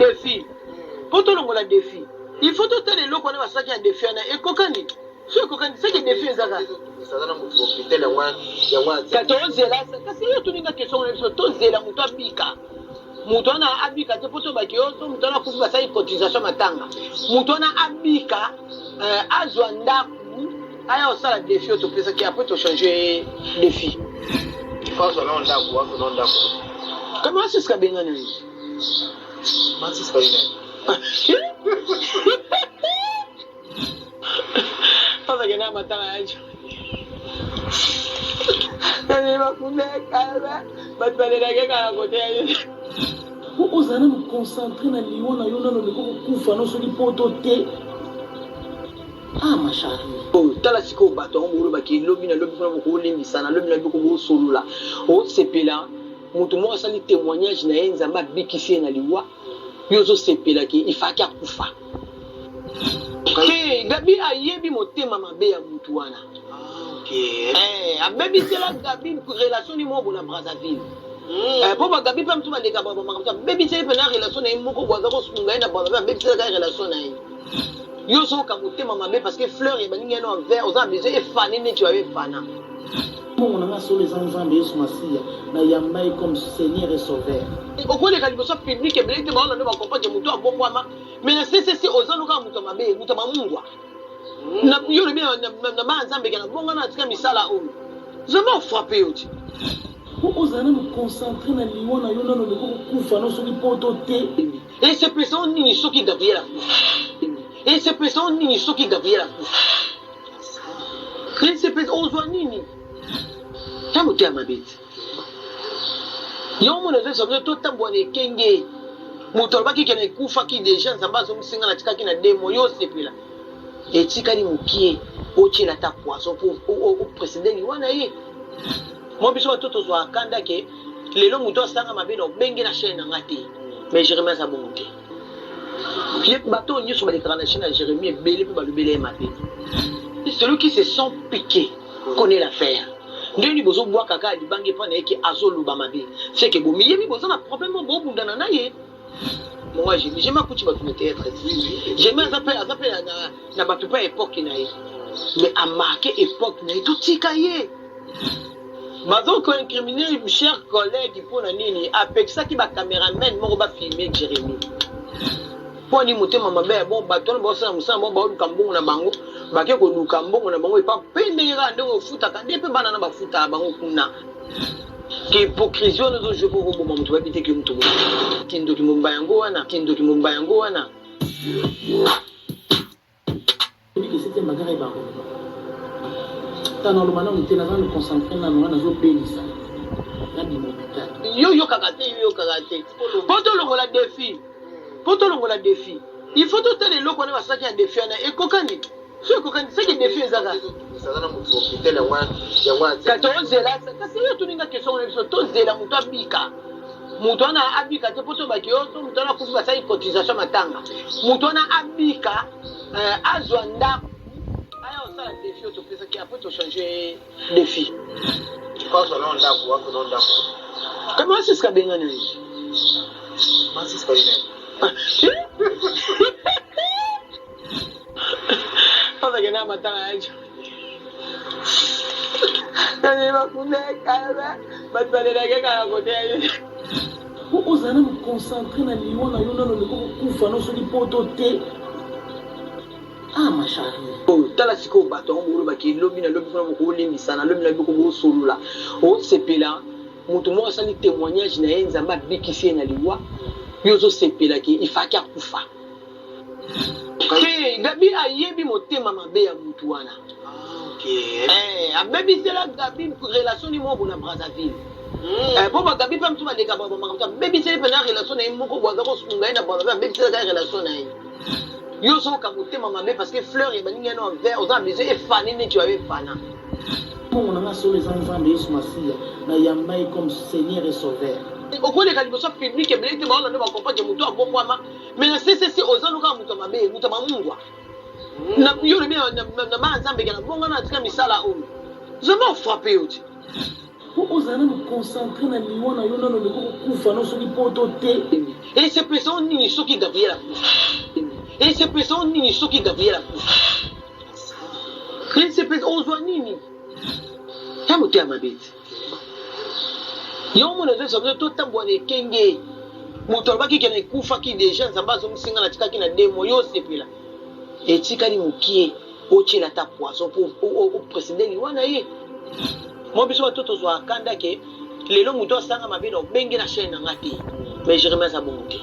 Defi. Po tolongola defi, il faut totala eloko wana basalaki na defi wana ekokani? Soki ekokani, ce que defi eza kaka. Ka tozela kasi yo otuni nga question wana biso tozela moto abika moto wana abika te po tobaki yo so moto wana akufi basali cotisation matanga moto wana abika eh, azwa ndako aya kosala defi oyo topesaki apres tochange defi. Azwa nao ndako, azwa nao ndako. Kama asisika bengana ye. Masisika ye nani? Azakenda matanga ya jo. Nani bakunda kala bato balelaki kaka kote ya ye. Po ozala nanu concentre na liwa na yo nanu omeki kokufa no soki poto te ah ma charlie. Oh tala sikoyo bato yango bokoloba ke lobi na lobi kuna bokolimbisana lobi na lobi ko bosolola osepela mutu moko asali temoignage na ye nzambe abikisi ye na liwa yo ozosepela ke ifaki akufa te gabi ayebi motema mabe ya mutu wana eh, abebisela gabi relation ni moko na brazzaville Eh, po bagabi mpe mosusu baleka makambo abebiseli mpe na relation na ye moko bo aza kosunga ye na brazzaville abebiselaka ye relation na ye. Yo ozoyoka motema mabe parce que fleur ya baninga no envers oza na besoin efane neti oyo efana. Mbongo na nga solo eza nzambe yesu masiya na yamba ye comme seigneur et sauveur. Okoleka liboso ya public ebele te baolanda ba comprendre que mutu abongwama mais na CCC oza no kaka mutu ya mabe mutu ya mamungwa na yo olobi na bana nzambe ke na bongwana na tika misala oyo vraiment ofrappe yo ti. Po ozala nanu concentre na liwa na yo nanu omeki kokufa no soki poto te. Esepelisa yo nini soki Gabriel akufi? Esepelisa yo nini soki Gabriel akufi? Esepelisa ozwa nini? Ta motema mabe te. Yango mona ezoyebisa biso totambola na ekenge. Moto alobaki ke na ekufaki deja, Nzambe azongisi nga natikaki na demo, yo osepela. Etikali mokie otiela ata poison po o preceder liwa na ye. Moi biso bato tozwaka kanda ke lelo moto asanga mabe na obenge na chaîne na nga te. Mais Jeremie aza bongo te. Ye bato oyo nyonso balekaka na chaîne ya Jeremie ebele mpe balobela ye mabe. Celui qui se sent piqué connaît l'affaire. Ndenge nini bozobwaka kaka libanga epai na ye ke azoloba mabe? C'est que bomiyebi boza na problème oyo bobundana na ye. Bongo Jimmy, Jimmy akuti bato na théâtre. Jimmy aza pe aza pe na, na bato pe époque na ye. Mais a marqué époque na ye totika ye. Bazo ko incriminer cher collègue mpo na nini apekisaki ba cameraman moko ba filmer Jeremy. Mpo nini motema mabe ya bon bato wana baosala mosala bango baoluka mbongo na bango bake koluka mbongo na bango epa mpe ndenge kaka ndenge ofutaka nde mpe bana na bafutaka bango kuna. Ki hypocrisie wana ozo jouer po oboma mutu bayebi te ke mutu obomi. Kindoki mobimba yango wana, kindoki mobimba yango wana. Oyebi ke septième bagarre ayebaka koloba. Ta naloba nanu te naza nanu concentre nanu nga nazo belisa nabima hopital. Yo yokaka te, yo yokaka te. Po tolongola defi, po tolongola defi, il faut totala eloko wana basalaki na defi wana ekokani? Soki ekokani ce que defi eza kaka. Ka tozela kasi yo otuni nga question wana biso tozela moto abika moto wana abika te po tobaki yo so moto wana akufi basali cotisation matanga moto wana abika eh, azwa ndako aya kosala defi oyo topesaki apres tochange defi. Azwa nao ndako, azwa nao ndako. Kama asisika bengana ye. Masisika ye nani? Azakenda matanga ya jo. Nani bakunda kala bato balelaki kaka kote ya ye. Po ozala nanu concentre na liwa na yo nanu omeki kokufa no soki poto te ah ma charlie. Oh, tala sikoyo bato yango bokoloba ke lobi na lobi kuna bokolimbisana lobi na lobi ko bosolola osepela moto moko asali témoignage na ye nzambe abikisi ye na liwa yo ozosepela ke ifaki akufa. Te Gaby ayebi motema mabe ya mutu wana. Eh, abebisela Gaby relation ni moko na Brazzaville. Eh, po ba Gaby pe mutu baleka ba makambo abebiseli pe na relation na ye moko bo aza kosunga ye na Brazzaville abebiselaka ye relation na ye. Yo ozoyoka motema mabe parce que fleur ya baninga no envers oza na besoin efane neti oyo efana. Mbongo na nga solo eza nzambe yesu masiya na yamba ye comme seigneur et sauveur. Okoleka liboso ya public ebele te baolanda ba comprendre que mutu abongwama. Mais na CCC oza no kaka mutu ya mabe, mutu ya mamungwa. Na yo olobi na bana Nzambe ke na bonga na tika misala oyo. Nzambe a frapper yo ti. Po ozala nanu concentre na liwa na yo nanu omeki kokufa no soki poto te. Esepelisa yo nini soki Gabriel akufi? Esepelisa yo nini soki Gabriel akufi? Esepelisa ozwa nini? Ya motema mabe te. Yango mona ezoyebisa biso totambola na ekenge. Moto alobaki ke na ekufaki deja, Nzambe azongisi nga natikaki na demo, yo osepela. Etikali mokie otiela ata poison po o preceder liwa na ye. Moi biso bato tozwaka kanda ke lelo moto asanga mabe na obenge na chaîne na nga te. Mais Jérémie aza bongo te.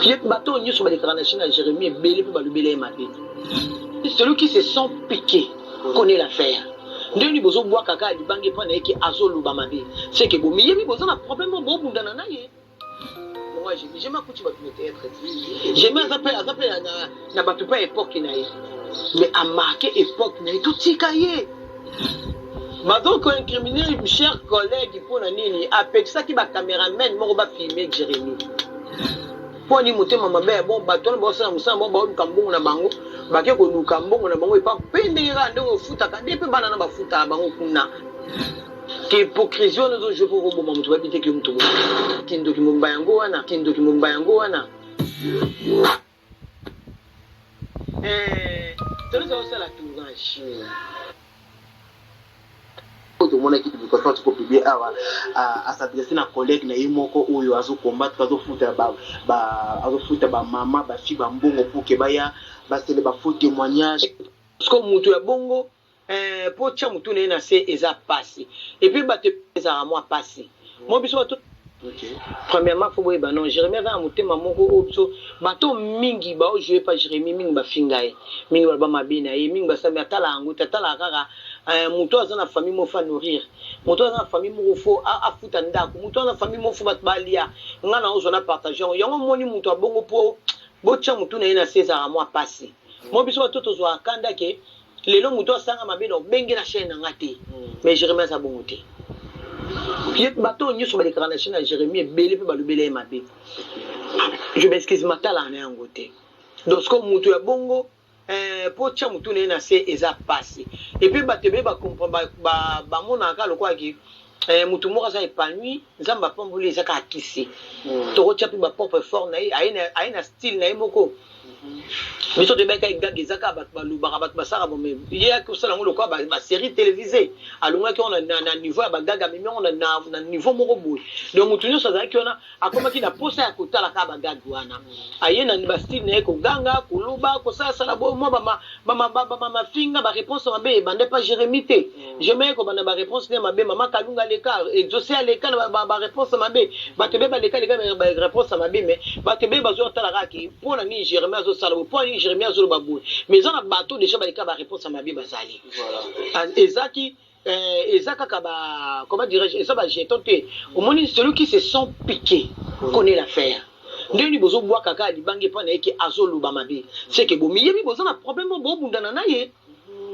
Ye bato oyo nyonso balekaka na chaîne ya Jérémie ebele mpe balobela ye mabe. Celui qui se sent piqué connaît l'affaire. Ndenge nini bozobwaka kaka libanga epai na ye ke azoloba mabe? C'est que bomiyebi boza na problème oyo bobundana na ye. Bongo ya Jemmy, Jemmy akuti bato na théâtre te. Jemmy aza pe aza pe na, na bato pe ya époque na ye. Mais a marqué époque na ye, totika ye. Bazo ko incriminer cher collègue mpo na nini apekisaki ba cameraman moko ba filmer Jeremy. Mpo nini motema mabe ya bon bato wana baosala mosala bango baoluka mbongo na bango bake koluka mbongo na bango epa mpe ndenge kaka ndenge ofutaka nde mpe bana na bafutaka bango kuna. Ki hypocrisie wana ozo jouer po koboma moto bayebi te ke yo moto obomi. Kindoki mobimba yango wana, kindoki mobimba yango wana. Eh, Therese osala tournage. Oyo tomonaki publication ati kopublie awa as'adresse na collègue na ye moko oyo azo combattre azofuta ba, ba azofuta ba mama ba fille ba mbongo pour que baya basele ba faux témoignage. Sikoyo mutu ya bongo Eh po otia mutu naye na se eza pasi et puis batu ezalaka mua pasi moi biso batu Premièrement faut boyeba non Jeremie aza na motema moko oyo biso bato mingi bao jouer pa Jeremie mingi bafinga ye mingi baloba mabe na ye mingi basala mais atalaka yango te atalaka kaka eh, moto aza na famille moko faut nourrir moto aza na famille moko faut afuta ndako moto aza na famille moko faut bato balia nga na ozwa na partage yango yango omoni moto abongo po botia motu na ye na se ezalaka mwa pasi moi biso bato tozwaka kanda ke Lelo mutu asanga mabe na obenge na chaine na nga te mais Jeremie aza bongo te. Ye bato oyo nyonso balekaka na chaine ya Jeremie ebele pe balobela ye mabe. Je m'excuse matalaka na yango te. Donc sikoyo mutu ya bongo eh, po tia mutu na ye na se eza pasi. Et puis bato ebele ba comprendre ba bamonaka kaka lokola ki eh, mutu moko aza épanoui, Nzambe apamboli eza kaka kisi. Tokotia pe ba propre effort na ye, aye na style na ye moko. Biso toyebaki kaka gag eza kaka bato balobaka bato basalaka bo mais ye ayaki kosala yango lokola ba, ba série télévisée alongwaki yango na, na, na niveau ya bagag amemi yango na, na, na niveau moko boye donc moto nyonso azalaki wana akomaki na posa ya kotala kaka bagag wana aye na bastyle na ye koganga koloba kosalasala boye mwa bamafinga baréponse mabe ebanda epa Jérémie te Jérémie aye kobanda baréponse ne mabe mama Kalunga aleka Exaucé aleka na baréponse mabe bato ebele baleka leka baréponse ya mabe mais bato ebele bazotala kaka ke mpo na nini Jérémie azosala boye mpo na nini Jérémie azoloba boye mais eza na bato déjà baleka baréponse ya mabe bazali ezaki eza kaka ba comment dirais-je eza ba jeton te omoni celui qui se sent piqué connaît l'affaire ndenge nini bozobwaka kaka libanga epai na ye ke azoloba mabe c'est que bomiyebi boza na problème oyo bobundana na ye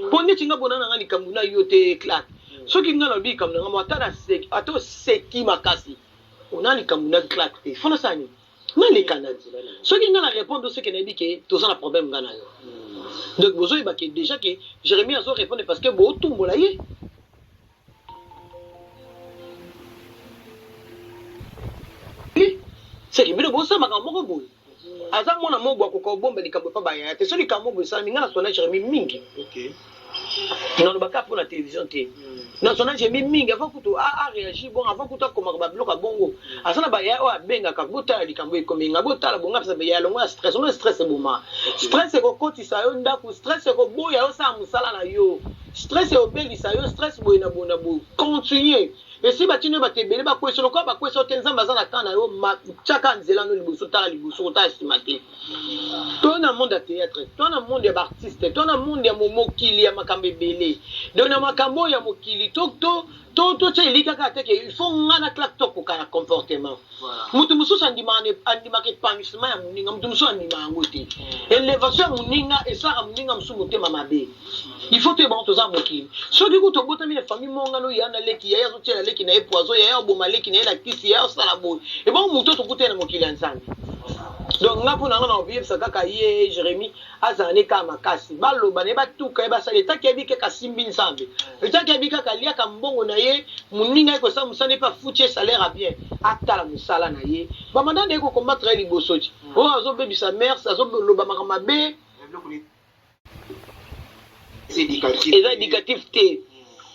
mpo neti nga bona na nga likambo na yo te Clark soki nga nalobi likambo na nga mo ata naseki ata oseki makasi ona likambo na Clark te fo nasala nini naleka na soki nga na répondre soki nayebi ke toza na problème nga na yo donc bozoyeba ke déjà ke Jérémie azo répondre parce que botumbola ye. Seke bino bosala makambo moko boye aza mwana moko boye akoka kobomba likambo epa bayaya te so likambo moko boye esalami nga na sona Jérémie mingi nalobaka mpo na télévision te na sona Jérémie mingi avant kutu aréagir bon avant kutu akomaka babiloko ya bongo aza na bayaya oyo abengaka botala likambo ekomi nga botala bonga mpesa ya longo ya stress omona stress eboma stress ekokotisa yo ndako stress ekoboya yo osala mosala na yo stress ekobelisa yo stress boye na boye na boye continue esi batino bato ebele bakwesa lokola bakwesa yo te Nzambe aza na ka na yo tiaka nzela no liboso tala liboso kotala nsima te to na monde ya théâtre to na monde ya baartiste to na monde ya mokili ya makambo ebele donc na makambo oyo ya mokili to to to totia elika kaka te ke il faut nga na Clark tokoka na comportement moto mosusu andimaka épanouissement ya moninga moto mosusu andima yango te élévation ya moninga esalaka moninga mosusu motema mabe il faut toyeba ngo toza mokili soki kutu obotami na famille moko ngana oya na leki yaya azotiela leki na ye poison yaya oboma leki na ye na kisi yaya osala boye ebongo moto tokutani na mokili ya Nzambe. Donc nga mpo na nga na koyebisa kaka ye Jérémie azala ne kaka makasi, baloba na ye, batuka ye, basala etaki yebi kaka asimbi Nzambe, etaki yebi kaka aliaka mbongo na ye, moninga ye kosala mosala ye mpe afuti ye salaire ya bien, atala mosala na ye. Bamanda na ye kocombattre ye liboso ti oyo azobebisa mers, azoloba makambo mabe. Eza éducatif te.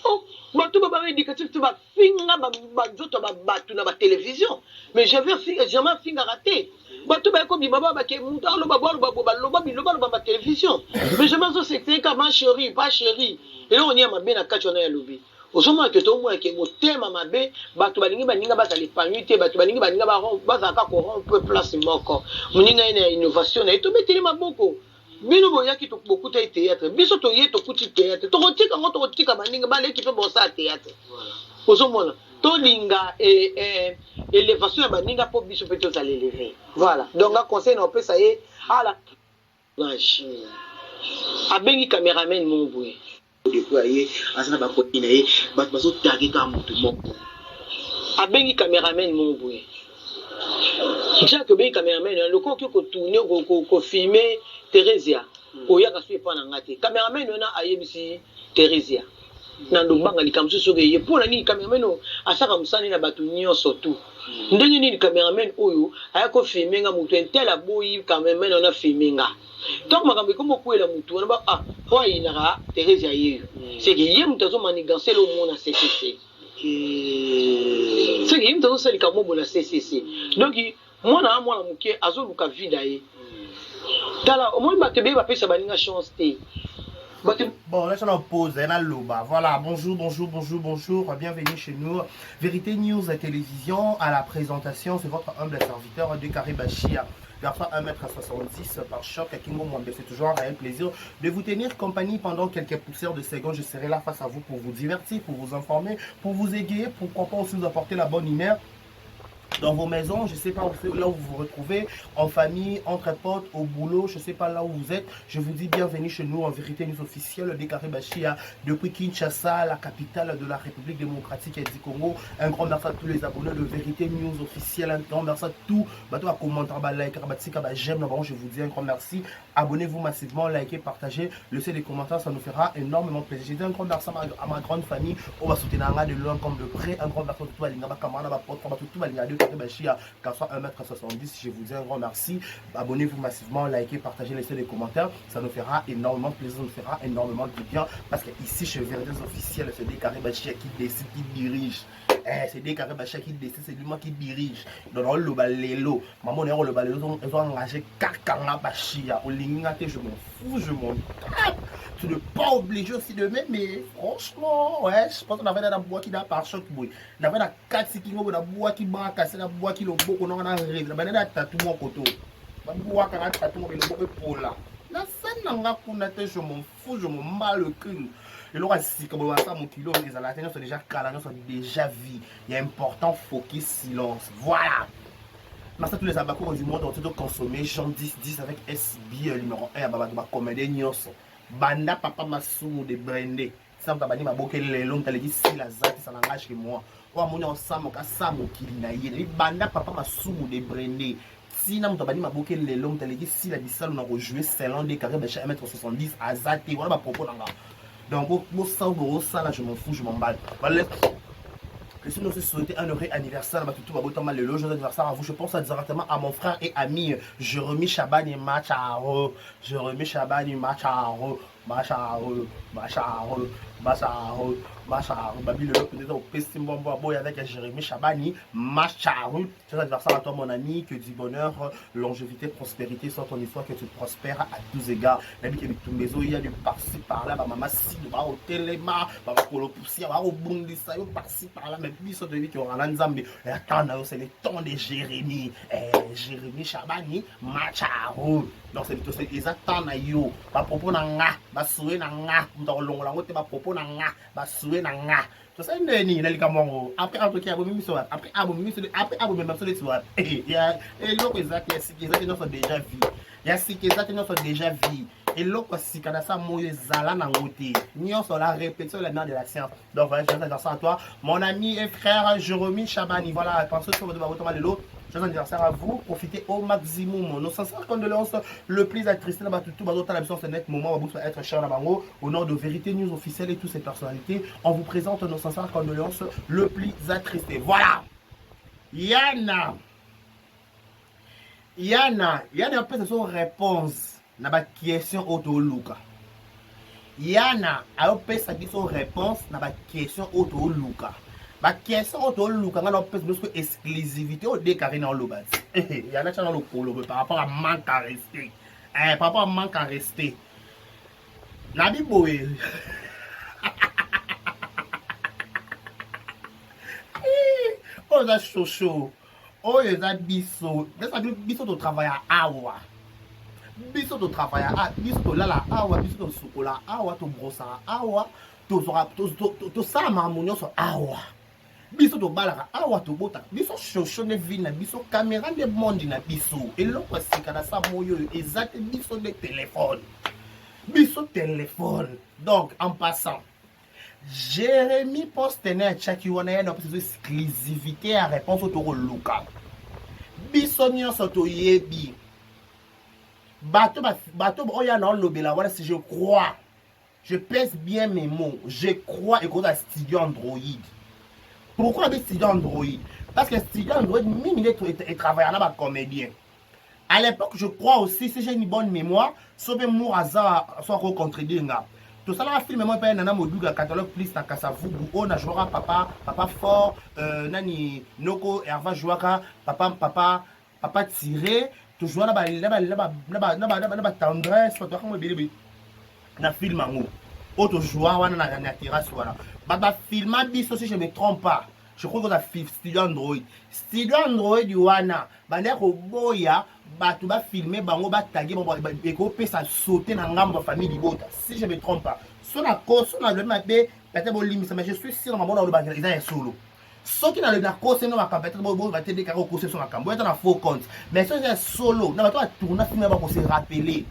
Oh, bato babanga éducatif te, bafinga banzoto ya bato na batelevizio, mais jamais afingaka te. Bato baye kobima, ba bake moto aloba bo aloba bo, baloba biloba aloba ba télévision, mais jamais azosekte ka ma chérie, pas chérie. Eloko nini ya mabe na kati wana ya lobi? Ozomona ke tomona ke motema mabe, bato balingi baninga bazala épanoui te, bato balingi baninga bazala kaka korompre place moko. Moninga ye na innovation na ye, tobeteli maboko. Bino boyaki, bokuta ye théâtre, biso toye, tokuti théâtre, tokotika yango, tokotika baninga baleki mpe bosala théâtre. Ozomona, tolinga élévation ya baninga mpo biso mpe tozala élevé. Voilà, donc nga conseil na opesa ye, ala courage. Abengi cameraman moko boye. Depuis aye, aza na bakoti na ye, bato bazotage kaka motu moko. Abengi cameraman moko boye, Jack, obengi cameraman wana, lokola okoki kotourner, kofilmer Theresia, koyaka so epa na nga te. Cameraman wana ayebisi Theresia na lobanga likambo mosusu soki eye. Mpo na nini cameraman oyo asaka mosala na bato nyonso tu? Ndenge nini cameraman oyo aya kofilmer nga? Moto intel aboyi cameraman wana filmer nga. Ntango makambo ekomi okwela motu wana, ba ah, po ayinaka Theresia yeyo, seke ye moto azomanigancer omona ccc, seke ye moto azosala likambo boye na ccc. Donc mwana ya mwana moke azoluka vie na ye. Tala, omoni bato ebele bapesa baninga chance te, bato. Bon, là, on pause, hein, Loba. Voilà, bonjour, bonjour, bonjour, bonjour. Bienvenue chez nous. Vérité News à télévision. À la présentation, c'est votre humble serviteur de Carré Bachia. Garçon 1m70 par choc à Kingo Mwambe. C'est toujours un réel plaisir de vous tenir compagnie pendant quelques poussières de secondes. Je serai là face à vous pour vous divertir, pour vous informer, pour vous égayer, pourquoi pas aussi vous apporter la bonne humeur dans vos maisons, je ne sais pas où, là où vous vous retrouvez, en famille, entre potes, au boulot, je ne sais pas là où vous êtes. Je vous dis bienvenue chez nous en Vérité News officielle de Carré Bachia, depuis Kinshasa, la capitale de la République démocratique du Congo. Un grand merci à tous les abonnés de Vérité News officielle, un grand merci à tous. Bah, toi, commentaire, bah, like, bah, bah, j'aime, je vous dis un grand merci. Abonnez-vous massivement, likez, partagez, laissez des commentaires, ça nous fera énormément plaisir. Je dis un grand merci à ma grande famille. On va soutenir de loin comme de près. Un grand merci à tout le monde, camarade, tout le de Carré Bachia, garçon 1m70. Je vous dis un grand merci. Abonnez-vous massivement, likez, partagez, laissez des commentaires. Ça nous fera énormément plaisir, ça nous fera énormément du bien. Parce que ici, chez Vérité officielle, c'est des Carré Bachia qui décide, qui dirige. Eh, c'est des Carré Bachia qui décide, c'est lui qui dirige. Donc, le lelo, maman, le lelo, ils ont engagé kaka nga Bachia. Olingi nga te, je m'en fous, je m'en tape. Tu n'es pas obligé aussi de m'aimer. Franchement, ouais, je pense qu'on avait la boîte qui n'a par choc, boy. Avait na kati kingo na bwaki bakasi, na bwaki loboko nanga na rêve na bana na tatu moko to babwaka na tatu moko, loboko epola nasali na nga kuna te. Je m'en fous, je m'en bats le cul. Eloko ya sika boye basa mokili oyo ezala te, nyonso déjà kala, nyonso déjà vie ya important. Focus, silence, voilà. Merci à tous les abakors du monde entier de consommer Jean 10 10 avec SB numéro 1 babato bacomédien nyonso, banda papa Masumu de Brende santa bani maboke lelo moto sila aza te, ça n'engage que moi. Oyo amoni osamoka asa mokili na ye nayebi, banda papa Masumu de Brende ntina moto abandi maboke lelo, moto aleki sila bisalo na kojouer selon de Carré Bacha 1m70 aza te. Wana bapropos na nga. Donc bosala, bosala, je m'en fous, je m'en bats. Voilà. Laissez-nous aussi souhaiter un heureux anniversaire à tout Babotama lelo. Joyeux anniversaire à vous. Je pense directement à mon frère et ami Jérémy Chabani Macharo. Jérémy Chabani Macharo. Macharo. Macharo. Macharo. Macharo. Babi lelo peut-être au Pessimbo Boy avec Jérémy Chabani Macharo. Joyeux anniversaire à toi, mon ami. Que du bonheur, longévité, prospérité soit ton histoire, que tu prospères à tous égards. Nabi ke bitumbezo, il y a du par-ci par-là, ba mama si, ba au telema, ba kolo poussière, ba au bundisa yo par-ci par-là, mais biso de qui aura nzambe. Et attends, c'est le temps de Jérémy. Eh, Jérémy Chabani Macharo. Donc c'est eza temps na yo. Ba propos na nga, ba souhait na nga, muto longola ngo te, ba propos na nga, ba souhait na nga. Tosali nde nini na likambo yango? Après atoki abomi miso wapi? Après abomi miso, après abomema biso neti wapi? Eloko eza te ya sika, eza te, nyonso déjà vie. Ya sika eza te, nyonso déjà vie. Eloko ya sika na sa moyo ezala nango te, nyonso la répétition, la mère de la science. Donc voilà, je à toi, mon ami et frère Jérémy Chabani. Voilà, pensez sur votre lelo. Joyeux anniversaire à vous. Profitez au maximum. Nos sincères condoléances le plus attristé na batutu bazotala biso ce net moment babutu être cher na bango au nom de Vérité News officielle et toutes ses personnalités. On vous présente nos sincères condoléances le plus attristé. Voilà. Yana. Yana, Yana apesa so réponse na ba question oyo toluka. Yana ayopesa biso réponse na ba question oyo toluka. Ba question oyo toluka nga na opesa biso exclusivité oyo dekare na oloba ti. Yana tya na lokolo par rapport à manque à respect. Eh, par rapport à manque à respect. Nabi boye. Oyo eza shosho. Oyo eza biso. Biso to travailla awa. Biso to travailla awa, biso tolala awa, biso tosukola awa, tobrosaka awa, tosala makambo nyonso awa. Biso tobalaka awa, tobotaka. Biso shosho nde vie na biso, kamera nde monde na biso. Eloko ya sika na sa moyo oyo eza te, biso nde telefone. Biso telefone. Donc en passant, Jérémie poste na atiaki wana ya na biso exclusivité ya réponse oyo tokoluka. Biso nyonso toyebi bato bato oyo ya na olobela wana, si je crois, je pèse bien mes mots, je crois ekozala studio Android. Pourquoi abe studio Android? Parce que studio Android mingi nde etravailla na bacomédien. À l'époque, je crois aussi, si j'ai une bonne mémoire, sobe mour aza so ako contredire nga. Tosalaka film moko epai Nana Moduga, Catalogue Plus na Kasavubu, oyo na jouaka papa, papa fort, nani noko Herva jouaka papa, papa, papa tiré, tojoua na ba, na ba, na ba, na ba, na ba, na ba, na ba tendresse, bato bakango ebele ebele na film yango oyo tojoua wana na, na terrasse wana. Ba ba filma biso, si je me trompe pas, je crois que studio Android, studio Android wana banda koboya bato bafilme bango, batage bango, ekopesa saute na ngambo ya famille libota, si je me trompe pas. So na koso na lobi mabe, peut-être bolimbisa, mais je suis sûr na mabona oloba eza ya solo. Soki nalobi nakose no makambo, peut-être boba te ndekaka okose so makambo eza na faux compte, mais soki eza ya solo na bato batourna film, bakose rappeler,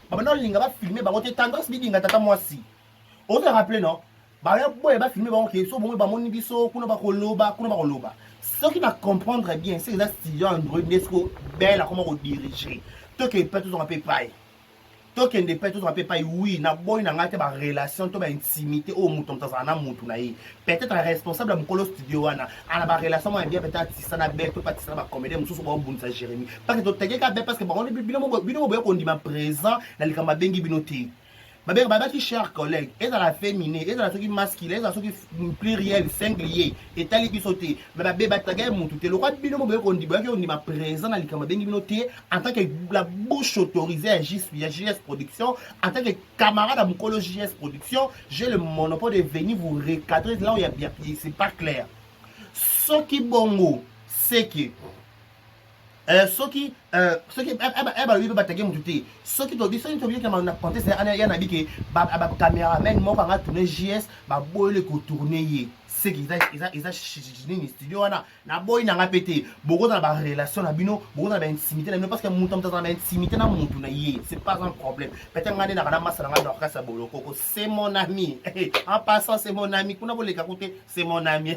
babanda olinga bafilme bango te. Tendance bidinga tata mwasi ozo rappeler, non, baya boya bafilme bango ke so bongo bamoni biso kuna, bakoloba kuna, bakoloba. Soki na comprendre bien, soki eza studio Android nde siko bele akoma kodirige, toke mpe tozonga mpe epai, tokende mpe tozonga mpe epai. Oui, naboyi na ngai te barelation to baintimité oyo moto moto azala na motu na ye. Peut-être responsable ya mokolo studio wana ana barelation moko ya bien, peut-être atisa na bel to mpe atisa na bacomédien mosusu baobundisa Jérémie, parce que totegeka be, parce que bango bino boya kondima présent na likambo abengi bino te. Babenga babaki cher collègue, ezala féminin, ezala soki masculin, ezala soki pluriel, singulier, etali biso te, mais babe bataka ye motu te. Lokwa bino mo boye kondima, boyaki kondima présent na likambo abengi bino te, en tant que la bouche autorisée ya JS, ya JS Production, en tant que camarade ya mokolo JS Production, j'ai le monopole de venir vous recadrer là où il y a bien, c'est pas clair. Soki bongo, c'est que soki soki balobi mpe batage motu te, soki tobi, soki tobi na contexte ya na bi ke bacameraman moko anga tourne JS, baboyeli kotourne ye, seki eza nini studio wana. Naboyi nanga mpe te, bokozala barelation na bino, bokozala baintimité na bino, parce que moto moto azala baintimité na motu na ye, c'est pas un problème. Peut-être nga nde naka na masa na nga Dorcas ya Bolokoko, c'est mon ami, en passant c'est mon ami, kuna boleka ku te, c'est mon ami.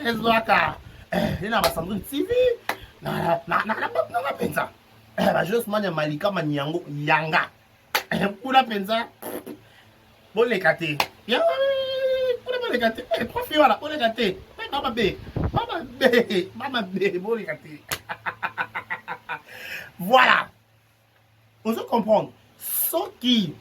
Ezwaka nde na basandrine TV na bato nanga mpenza, bajosman ya Malika Maniango yanga kuna mpenza, boleka te kuna, boleka te profi wana, boleka te, bamabe bamabe bamabe, boleka te. Voilà, ozo comprendre. Soki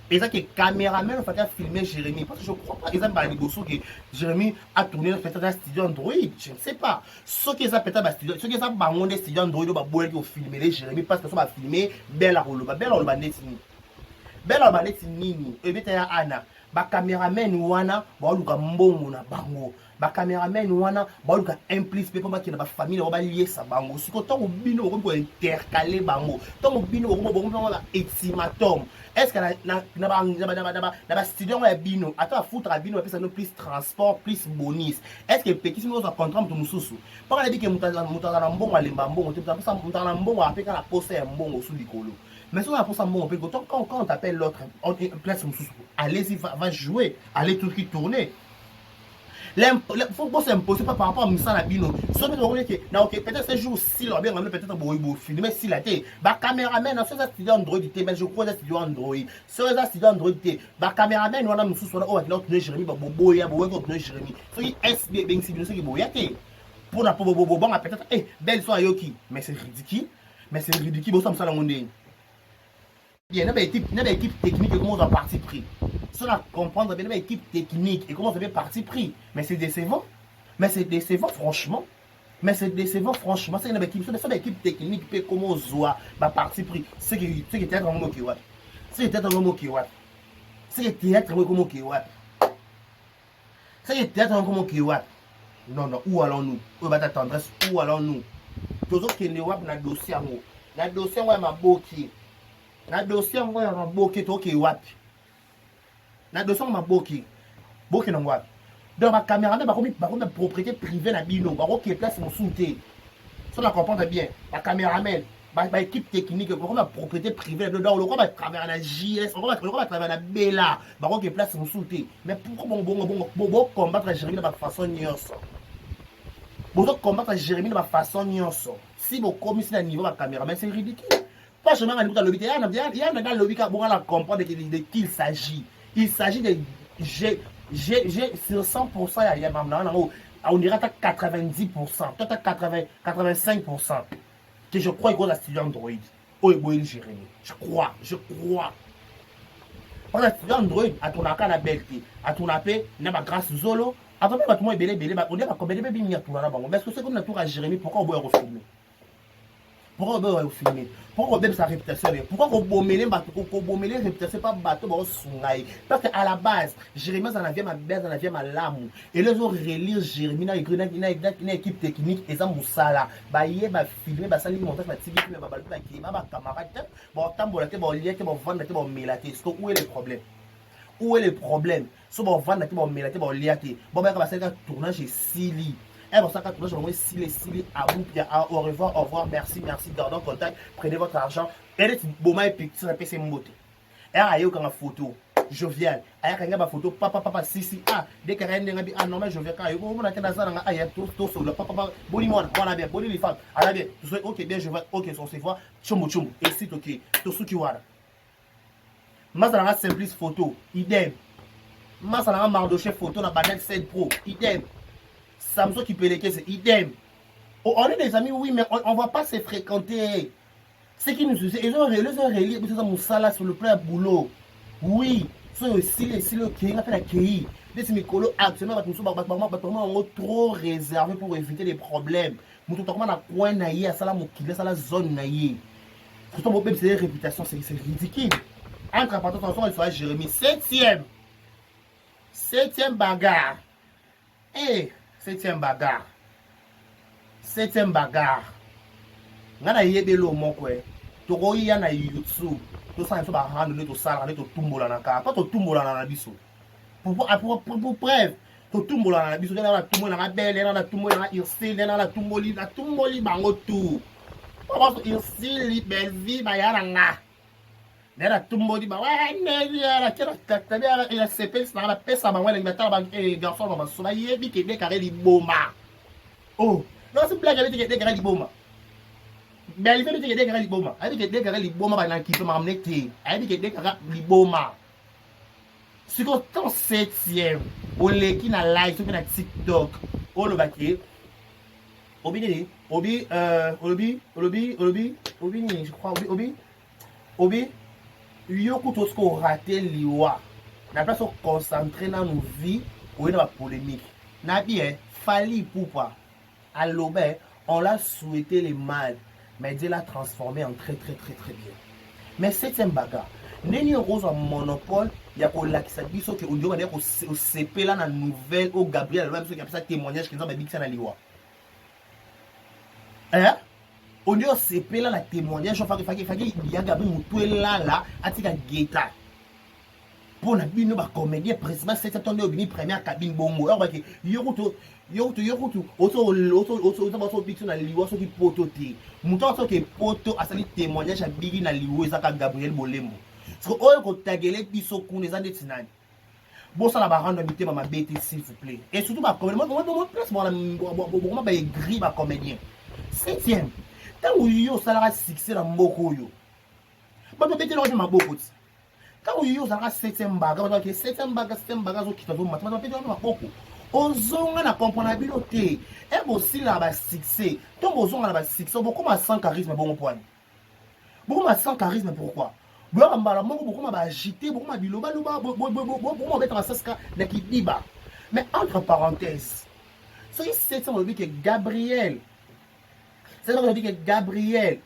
eza ke caméraman ofaki afilme Jérémie, parce que je crois pas eza mbala liboso ke Jérémie a tourné peut-être na studio Android, je ne sais pas. Soki eza peut-être bastudio, soki eza bango nde studio Android oyo baboyaki kofilmele Jérémie, parce que so bafilme bel akoloba, bel akoloba neti nini, bel akoloba neti nini, ebeta ya ana. Bacameraman wana baoluka mbongo na bango, bacameraman wana baoluka implice mpe mpo bakende bafamille bango, baliesa bango. Siko ntango bino bokomi kointercale bango, ntango bino bokomi bango ba ultimatum, est ce que na bastudio yango ya bino, ata bafutaka bino, bapesa bino plus transport plus bonus, est ce que epekisi bino kozwa contrat moto mosusu? Mpaka nayebi ke moto aza na mbongo alemba mbongo te, moto aza na mbongo apeka na posa ya mbongo su likolo. Mais soki aposa mbongo mpe, quand on t'appelle l'autre place mosusu, allez-y, va jouer, allez tout qui tourner. Faut bos'impose pas par rapport à mosala na bino. Soki tokoki ke na oke, peut-être ce jour sila babenga bino, peut-être boyi bofilme sila te. Bacameraman, soki eza studio Android te, mais je crois eza studio Android. Soki eza studio Android te, bacameraman wana mosusu wana oyo bakenda kotourne Jérémi, boboya boyaki kotourne Jérémi. Soki SB ebengisi bino, soki boya te mpona po bobanga peut-être eh belle so ayoki. Mais c'est ridicule, mais c'est ridicule. Bosala mosala yango ndenge bien na baéquipe technique ekoma ozwa parti pris. So na comprendre bien, na baéquipe technique ekoma ozwa bien parti pris. Mais c'est décevant, mais c'est décevant franchement, mais c'est décevant franchement. C'est na baéquipe, so baéquipe technique mpe ekoma ozwa baparti pris, c'est que théâtre yango moke wapi? C'est que théâtre yango moke wapi? C'est que théâtre yango ekoma oke wapi? C'est que théâtre yango ekoma oke wapi? Non, non, où allons-nous? Oyo bata tendresse, où allons-nous? Tozokende wapi na dossier yango, na dossier yango ya maboki, na dossier yango ya maboki? Tokee wapi na dossier yango maboki? Bokende yango wapi? Donc bacameraman bakomi na propriété privée na bino, bakoke place mosusu te. So na comprendre bien, bacameraman, baéquipe technique bakomi na propriété privée na bino. Donc lokola batravaille na JS, lokola batravaille na Bela, bakoke place mosusu te. Mais pourquoi bongo bocombattre Jérémi na bafaçon nyonso? Bozocombattre Jérémi na bafaçon nyonso. Si bokomisi na niveau bacameraman, c'est ridicule. Pas chemin nga alobi te, ya nanga alobi kaka bonga na comprendre de qui il s'agit. Il s'agit de j'ai sur 100% ya makambo na yango, on dirait ata 90% to ata 80, 85% que je crois ekoza studio Android oyo eboyeli Jérémi. Je crois, je crois, parce que studio Android atunaka na belle te, atuna mpe na bagrâce zolo, atuna mpe bato mo ebele ebele, on dirait bacomédie mpe mingi atuna na bango. Mais ce que c'est comme na tour ya Jérémi, pourquoi oboya kofilme? Pourquoi oboya kofilme? Pourquoi kobebisa réputation na ye? Pourquoi kobomele bato, kobomele réputation pa bato baosunga ye? Parce que à la base, Jérémi aza na vie mabe, aza na vie malamu. Elo ezorelire Jérémi na équipe technique, eza mosala. Baye bafilme, basali montage, batiki filme, babalobi, bakei ba bacamarade te, baotambola te, baolia te, baovanda te, baomela te. Ce que où est le problème? Où est le problème? So baovanda te, baomela te, baolia te, bo bayaka basalika tournage, esili. Eh, bon, ça, quand tournage, esili, esili, abupia, au revoir, au revoir, merci, merci, gardons contact, prenez votre argent. Et boma picture apesi mbote. Ere ayokanga photo Jovial, ayakanga bafoto papa papa sisi. Ah, dekaka ndenge bi, ah, normal. Jovial kaka omona te, naza nanga aya tosola papa papa. Boni mwana, mwana bien, boni les femmes ala bien, toso ok bien, je vais ok, on se voit, chumbu chumbu esi toke, tosuki wana. Masa nanga Simplice photo, idem. Masa nanga Mardoché photo na Banel 7 Pro, idem. Samson Kipelekese, idem. Oh, on est des amis, oui, mais on ne va pas se fréquenter. Ce qui nous, ils ont relié biso mosala sur le plan ya boulot, oui. So esili, esili, okei, nga mpe nakei. Neti mikolo actuellement, bato mosusu bato bango trop réservé pour éviter des problèmes. Moto takoma na coin na ye, asala mokili, asala zone na ye. Surtout bobebisa ye réputation, c'est ridicule. Entre parenthèses, il soit Jérémie, septième bagarre. Eh, septième bagarre, septième bagarre. Nga nayebeli o moko e tokoya na YouTube, tosala biso barando nde tosalaka nde totumbolana kaka mpo totumbolana na biso. Pour preuve, totumbolana na biso nde natumboli nanga bele, na natumboli nanga Ursile, na natumboli, natumboli bango tout. Ursile, Belvi, baya na nga nde natumboli bango. Nasepelisi nanga, napesa bango elengi, batala garçon na baso, bayebi ke dekare liboma. Oh non, c'est blague, ayebi te ke dekare liboma. Belvi ayebi te ke dekare liboma, ayebi ke dekare liboma, banakipe makambo ne te, ayebi ke dekare liboma. Sikoyo ton septième oleki na live soki na TikTok, olobaki obi nini, obi olobi olobi olobi obi nini, je crois obi obi obi yo kutu osika orate liwa na place oconcentre nanu vie oye na bapolémique na bien. Fally Ipupa alobe, on l'a souhaité le mal, mais Dieu l'a transformé en très très très très bien. Mais septième bagarre, ndenge okozwa monopole ya kolakisa biso ke ondiro bandeki kosepela na nouvelle oyo Gabriel aloba biso ke apesa témoignage ke Nzambe abikisa na liwa? Ondiro osepela na témoignage faki ya Gabriel, motu elala atika geta mpo na bino bacomédien, précisément septième nde obimi première cabine bongo oyo baki yo kutu, yo kutu, yo kutu oza biso na liwa. Soki poto te, moto awa soki poto asali témoignage abiki na liwa, ezaka Gabriel Bolembo. Soki oyo kotagele biso kuna eza ndeti nani? Bosala ba rando ya mitema mabe te, s'il vous plaît. Et surtout ba comédien, place bokoma ba aigri, ba comédien. Septième, ntango yo osalaka succès na mboka oyo, bato babetelaka mpe maboko ti. Ntango yo ozalaka septième baga, bato bake septième baga, septième baga azokita, azomata, bato babetelaka mpe maboko. Ozonga na comprendre na bino te. E bosilaka ba succès, ntango bozonga na ba succès, bokoma sans charisme bongo poani. Bokoma sans charisme pourquoi? Boyaka mbala moko bokoma ba agité, bokoma bilobaloba, bokoma bobeta masasi na kidiba. Mais entre parenthèses, soki septième olobi ke Gabriel, septième olobi ke Gabriel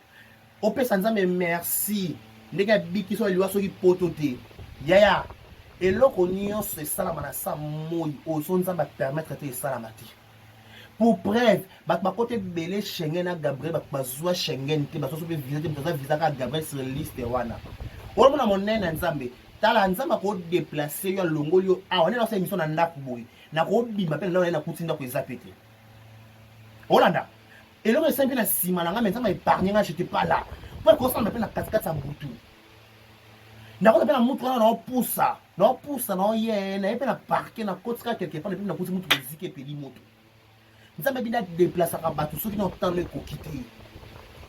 opesa Nzambe merci ndenge abiki so aliwa soki poto te. Yaya, eloko nyonso esalama na sa moi oyo so Nzambe apermettre te esalama te. Pour preuve, bato bakota ebele Schengen na Gabriel, bato bazwa Schengen te, bazwa so mpe visa te, moto aza visa kaka Gabriel sur liste wana. Omona monene ya Nzambe, tala Nzambe akodeplace yo, alongoli yo awa, nde nasala émission na ndako boye, nakobima mpe na ndako na ye nakuti ndako eza pe te. Olanda eloko esali mpe na nsima na ngai, mais Nzambe aépargne ngai, j'étais pas là. Mpo ekosalama mpe na katikati ya butu, nakota mpe na mutu wana, naopusa naopusa naoye naye mpe na parke, nakotika quelque part, mpe nakuti mutu eziki epeli moto. Nzambe abinda adeplasaka bato soki na ntango ekoki te.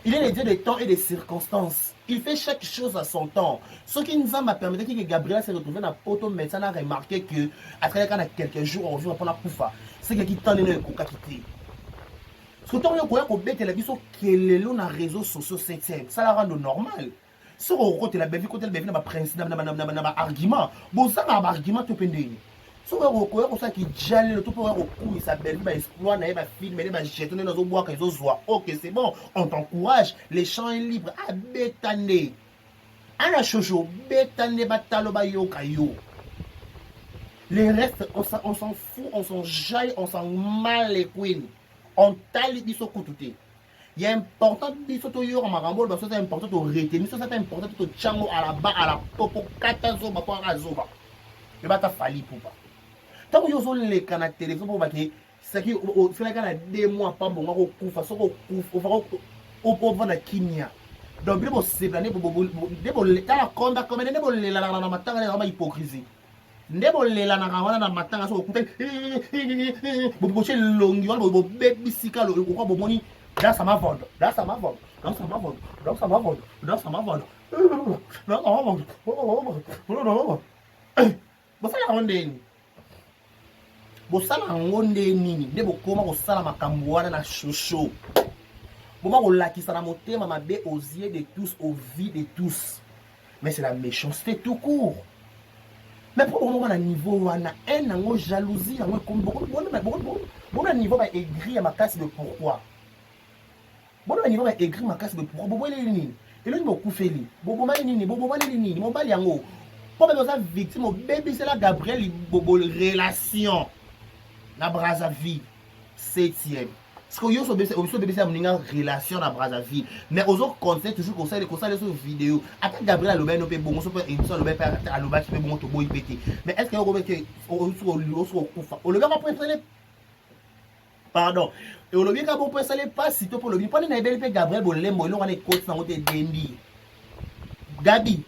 Il est le Dieu de temps et de circonstances. Il fait chaque chose à son temps. Soki Nzambe a permis que Gabriel se retrouve na poto, médecin a remarqué que après quelques jours on vivre pendant kufa. C'est que qui temps ne ekokaki te. Soki ntango yo koya kobetela biso kelelo na réseaux sociaux, septième, sala rando normal. Soki okokotela Bevi, kotela Bevi na baprincipe, na baargument. Bozangaka baargument to mpe ndenge soki okoya kosala kijalelo to mpe oya kokumisa Belvi, baexploit na ye, bafilme ne, bajeton nde nazobwaka ezozwa. Ok, c'est bon, on t'encourage, le champ est libre. Abeta nde ana shosho, beta nde batalo bayoka yo. Le reste, on s'en fout, on s'en jaille, on s'en mal les queen, on tali biso kutu te. Ya important biso toyoka makambo oyo baso, eza important toretenir biso, eza important totyango à la ba à la popo kata zoba po aka zoba me bata Fally Ipupa. Ntango yo ozoleka na télévision mpo bake soki osalaka na 2 mois pambongo akokufa, soki okufa ovanda kimia. Donc bino bosepela nde tala komba kombe nde bolelanaka na matanga nde ba hypocrisie nde bolelanaka wana na matanga. Soki okutani botie elongi wana, bobebisika lokwa bomoni dansa mavondo, dansa mavondo, dansa mavondo, dansa mavondo, dansa mavondo, dansa mavondo. Bosala yango ndeni? Bosala yango nde nini nde bokoma kosala makambo wana na shosho? Boma kolakisa na motema mabe aux yeux de tous, aux vies de tous, mais c'est la méchanceté tout court. Mais mpo bokoma na niveau wana, haine yango, jalousie yango ekomi bona niveau ba aigri ya makasi de pourquoi? Bona na niveau ba aigri makasi de pourquoi? Boboyeleli nini? Eloni bokufeli, bobomani nini, bobomaneli nini mobali yango? Mpo bebe oza victime, obebisela Gabriel bobo relation na Brazzaville. Septième, parce que yo obiso obebisela moninga relation na Brazzaville, mais ozo continuer toujours kosala kosala so video. Ata Gabriel alobaki no mpe bongo, so mpe émission alobaki mpe, alobaki mpe bongo, toboyi mpe te. Mais est ce que okobeke osuki okufa, olobaka mpo esali pardon, olobi kaka bo mpo esali mpasi to mpo olobi mpo nini? Nayebeli mpe Gabriel Bolembo, eloko wana ekoti nango te. Edendi Gabi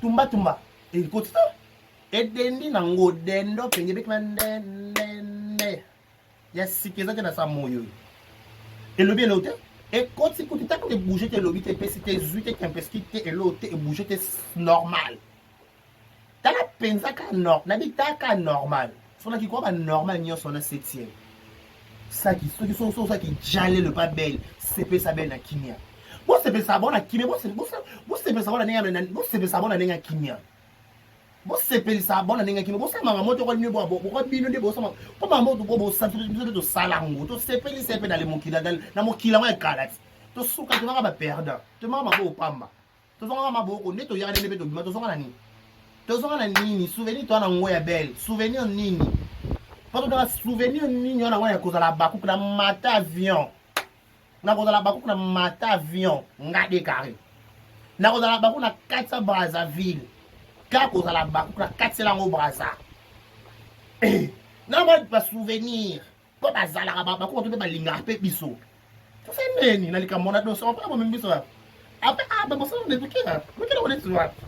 tumbatumba, ekoti te, edendi nango dendo mpenza, ebekima nde nde nde ya sika eza te na sa moyo oyo elobi eloko te, ekoti kutu ntango ebouge te, elobi te, epesi te, ezwi te, kempeski te, eloko te, ebouge te, normal. Tala mpenza ka nor nabi taka normal, sonaki kwa banormal nyonso wana. Septième, saki soki soki osaki jalelo pa belle, sepesa belle na kimia, bosepesa bango na kimia, bosepesa bango na ndenge, bosepesa bango na ndenge ya kimia, bosepelisa bango na ndenge ya kimia. Bosala makambo toko bino, boko bino nde bosala mpo makambo biso nde tosala yango, tosepelisa mpe na mokili, na mokili yango ya kala ti tosuka, tomaka baperdant, tomaka maboko pamba, tozongaka maboko nde toyaka ndenge mpe tobima. Tozonga na nini? Tozonga na nini? Souvenir toa na ngo ya belle, souvenir nini? Mpo totanga souvenir nini wana wana ya kozala bakuku na mata avion, na kozala bakuku na mata avion nga de carré, na kozala bakuku na kati ya Brazzaville, kaka kozala bakuku na kati yango Brazza na mwa basouvenir, mpo bazalaka bakuku bato mpe balingaka mpe biso. Tosali nini na likambo wana? Doso mpona bomemi biso après, ah, bosala nde tokela tokela koneti wapi?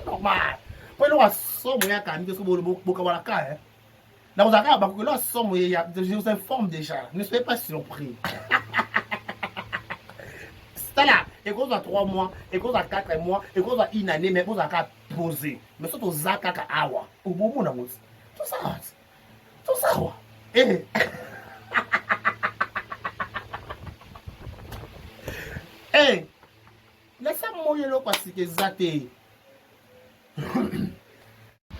Normal. Po eloko ya somo eyaka mingi soki bokabwana ka, nakozala kaka bakoki eloko ya somo eya. Je vous informe déjà, ne soyez pas surpris. Tala, ekozwa 3 mois, ekozwa 4 mois, ekozwa une année, mais bozala kaka posé. Mais so toza kaka awa, obomona ngo ti toza awa, ti toza awa. Eh. Eh, nasa moi eloko ya sika eza te.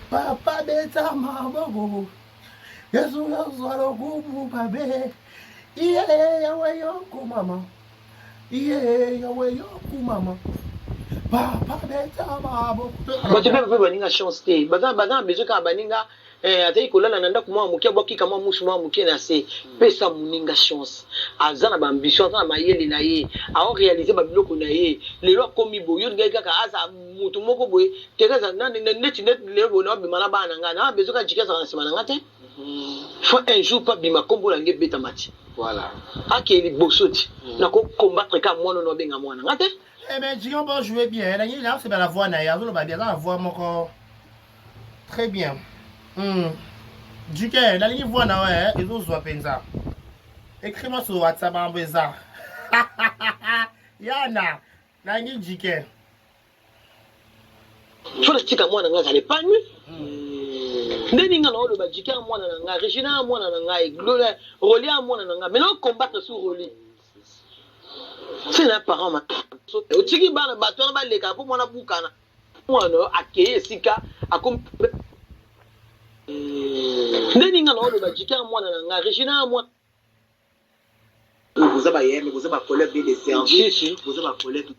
Papa, beta maboko, Yesu azwa lokumu babe. Iye yawe yokumama, iye yawe yokumama, papa beta maboko. Bato mpe baninga chance te, baza na besoin kaka baninga. Azali kolala na ndako mwa moke, abwakika mwa musu mwa moke na se. Pesa moninga chance, aza na baambition, aza na mayele na ye, aoréaliser babiloko na ye. Lelo akomi boye, yo olingaki kaka aza motu moko boye. Teresa neti lelo boye, naobima na bana na ngai, na besoin kaka jiki azala na nsima na ngai te. Faut un jour pa bima, nkombo na ngai ebetama ti. Voilà. Akeye liboso ti nakocombattre kaka mwana ono abenga mwana nga te. Eh ben, Jion bon jouer bien. Il a c'est la voix na ye. Azoloba bien, aza na voix moko. Très bien. Duke, nalingi voix na ouais, ezozwa mpenza. Écris-moi sur WhatsApp mambo eza. Yana, nalingi Jike. Faut natika mwana ngai azala épanoui. Ndeni nga na oloba Jike ya mwana na ngai, Regina ya mwana na ngai, Gloria Roli ya mwana na ngai, mais na combattre sur Roli se na parent ma otiki bana bato wana baleka mpo mwana bukana, mwana oyo akei esika akomi. Ndeni nga na oloba Jike ya mwana na ngai, Regina ya mwana Boza bayeme, boza bacollègue de service. Si, si. Boza bacollègue.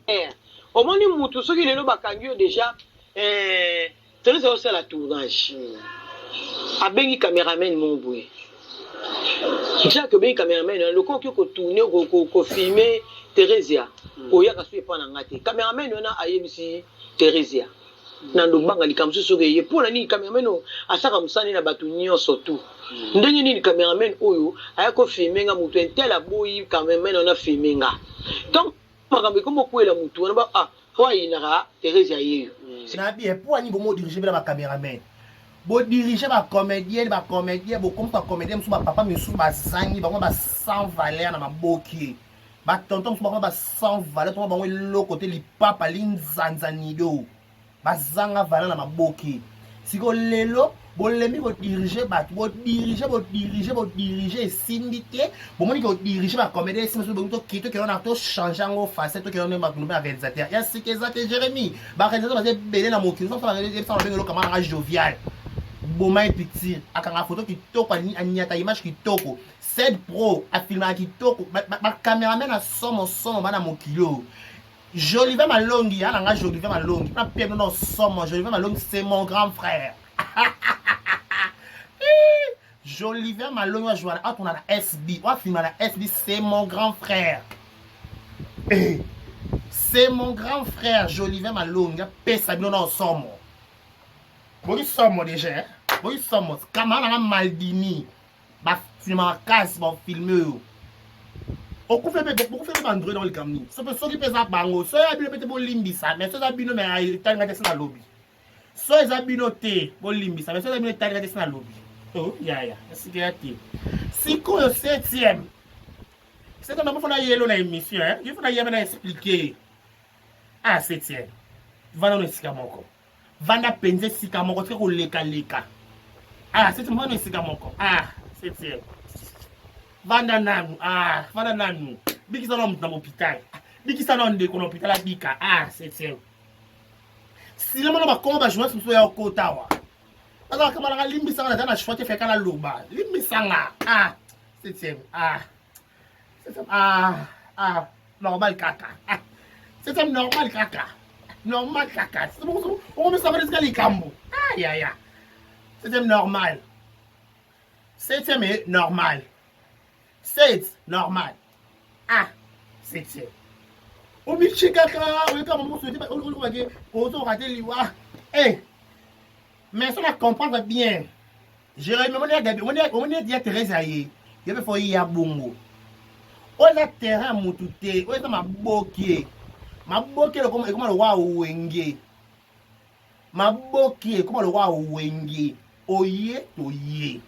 Omoni mutu soki lelo bakangi yo déjà, Therese osala tournage, abengi cameraman moko boye, Jack, obengi cameraman wana, lokola okoki kotourner, kofilmer Theresia, oyaka so epa na nga te. Cameraman wana ayebisi Theresia na ndobanga likambo mosusu soki eye mpo na nini. Cameraman oyo asaka mosala na bato nyonso tu. Ndenge nini cameraman oyo aya kofilmer nga? Moto intel aboyi cameraman wana filmer nga. Donc makambo ekomi okwela motu wana ba ah po ayinaka Therese ayeyo. Na bien, mpo ani bomo dirige bena bacameraman, bodirige bacomédien, bacomédien bokomisa bacomédien mosusu, bapapa misusu bazangi bango ba sans valeur na maboki, batonton mosusu bango ba sans valeur, tongo bango eloko te, lipapa linzanza nido, bazanga valeur na maboki. Sikoyo lelo bolembi kodirige bato, bodirige, bodirige, bodirige, esimbi te. Bomoni kodirige bacomédien esimbi, soki boki tokende na tochange yango face, tokende na bato ya réalisateur ya sika eza te. Jérémi, baréalisateur baza ebele na mokili. Babenga eloko nanga jovial boma epicture, akanga photo kitoko, aniata image kitoko, sed pro afilmaka kitoko, bacameraman na somo somo bana mokili oyo. Jolivet Malongi, ya nanga Jolivet Malongi, na pia no somo Jolivet Malongi, c'est mon grand frère. Jolivet Malongi wa jouer na na SB, wa filma na SB, c'est mon grand frère. Eh, c'est mon grand frère Jolivet Malongi, pesa bino na somo. Boyi somo déjà, boyi somo. Kamara na Maldini, ba filma kasi ba filmer yo. Okufi mpe, bokufi mpe bandroid na likambo nini? Soki mpe eza bango, so ya bino mpe te, bolimbisa. Mais so eza bino, mais etalinga te se na lobi. So eza bino te, bolimbisa. Mais so eza bino, etalinga te se na lobi. Oh yaya, esika ya te. Sikoyo septième, septième nabo fona yelo na émission, il faut na yeba na expliquer. Ah, septième, vanda no esika moko, vanda mpenza esika moko, tika kolekaleka. Ah, septième, vanda no esika moko. Ah, septième, vanda nanu. Ah, vanda nanu, bikisa na moto na hôpital, bikisa na ndeko na hôpital abika. Ah, septième, silama na bakongo, bajournaliste mosusu ya okota awa bazalaka malanga. Limbisanga, naza na choix te, feka naloba, limbisanga. Ah, septième, ah, septième, ah, ah, normal kaka. Ah, septième, normal kaka, normal kaka. Okomisa esika likambo. Ah yaya, septième, normal, septième est normal, sept normal. Ah, septième, omichikaka oyeka mosusu olobake ozoka te liwa. Eh, mais so na comprendre bien Jérémi, omoni ya Gabi, omoni ya Thérèse aye, ye mpe fo ya bongo. Oyo eza terrain ya motu te, oyo eza maboke, maboke ekoma lokwa wenge. Maboki ekoma lokola wenge. Oye toye.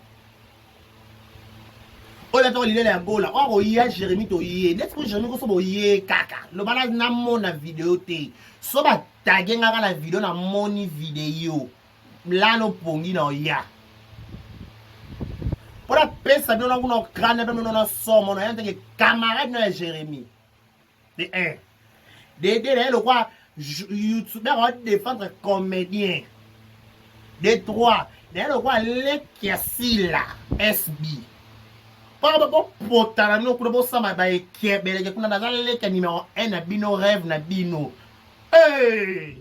Oyo atoko lilela ya gola. Oyo akoya Jeremy toye. Neti ko Jeremy koso boye kaka. Loba na namona video te. So ba tage nga kaka na video na moni video. Lano pongi na oya. Pona pesa bino na kuna crâne bino na somo na yanteke camarade na ya Jeremy. De 1. De 2 na ye lokwa youtubeur a défendre comédien. De 3 na ye lokwa leki ya Sila SB. Pona bopota na bino kuna bosamba ba ekebeleke kuna naza leki ya numero 1 na bino rêve na bino. Hey!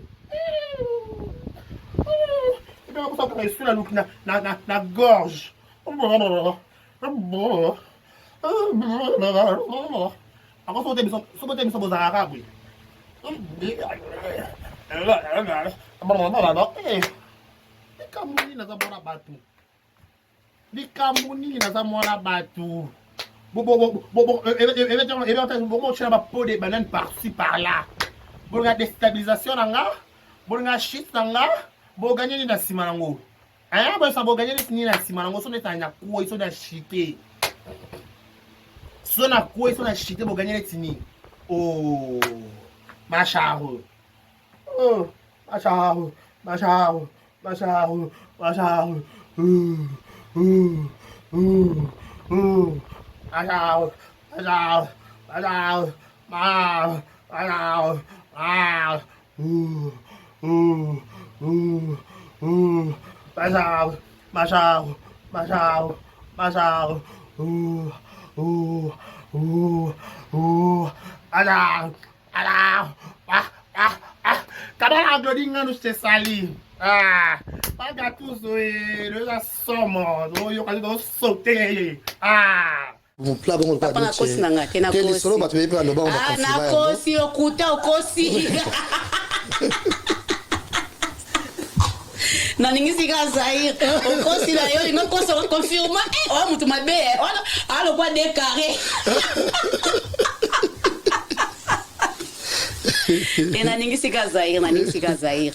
Na, na, na, na gorge. Ako soki biso soki biso bozalaka kaka boye. Likambo nini naza mwana bato? Likambo nini naza mwana bato? Bomotyela ba peau de banane par-ci par-là. Bolinga déstabilisation na nga, bolinga chute na nga, boganye nini na nsima nango? Hein, boyesa boganye neti nini na nsima nango so neti na kwei so na chute. So na kwei so na chute boganye neti nini? Oh, masharo. Oh, masharo, masharo, masharo, masharo. Masharo, masharo, masharo, masharo, masharo, masharo. Masharo, masharo, masharo, masharo. Masharo, masharo. Ah, ah, ah. Kabala Glody Nganu je te salue. Ah, pas tous eza somo. Oyoka sauter. Ah. Pla bongo papa nakosi na nga te te lisolo bato bayebi baloba ngo ah, nakosi lokuta okosi naningisi kaka zaire okosi na yo lingo kosa okonfirma eh, oya moto mabe eh, wana alokwa de carré te naningisi kaka zaire naningisi kaka zaire.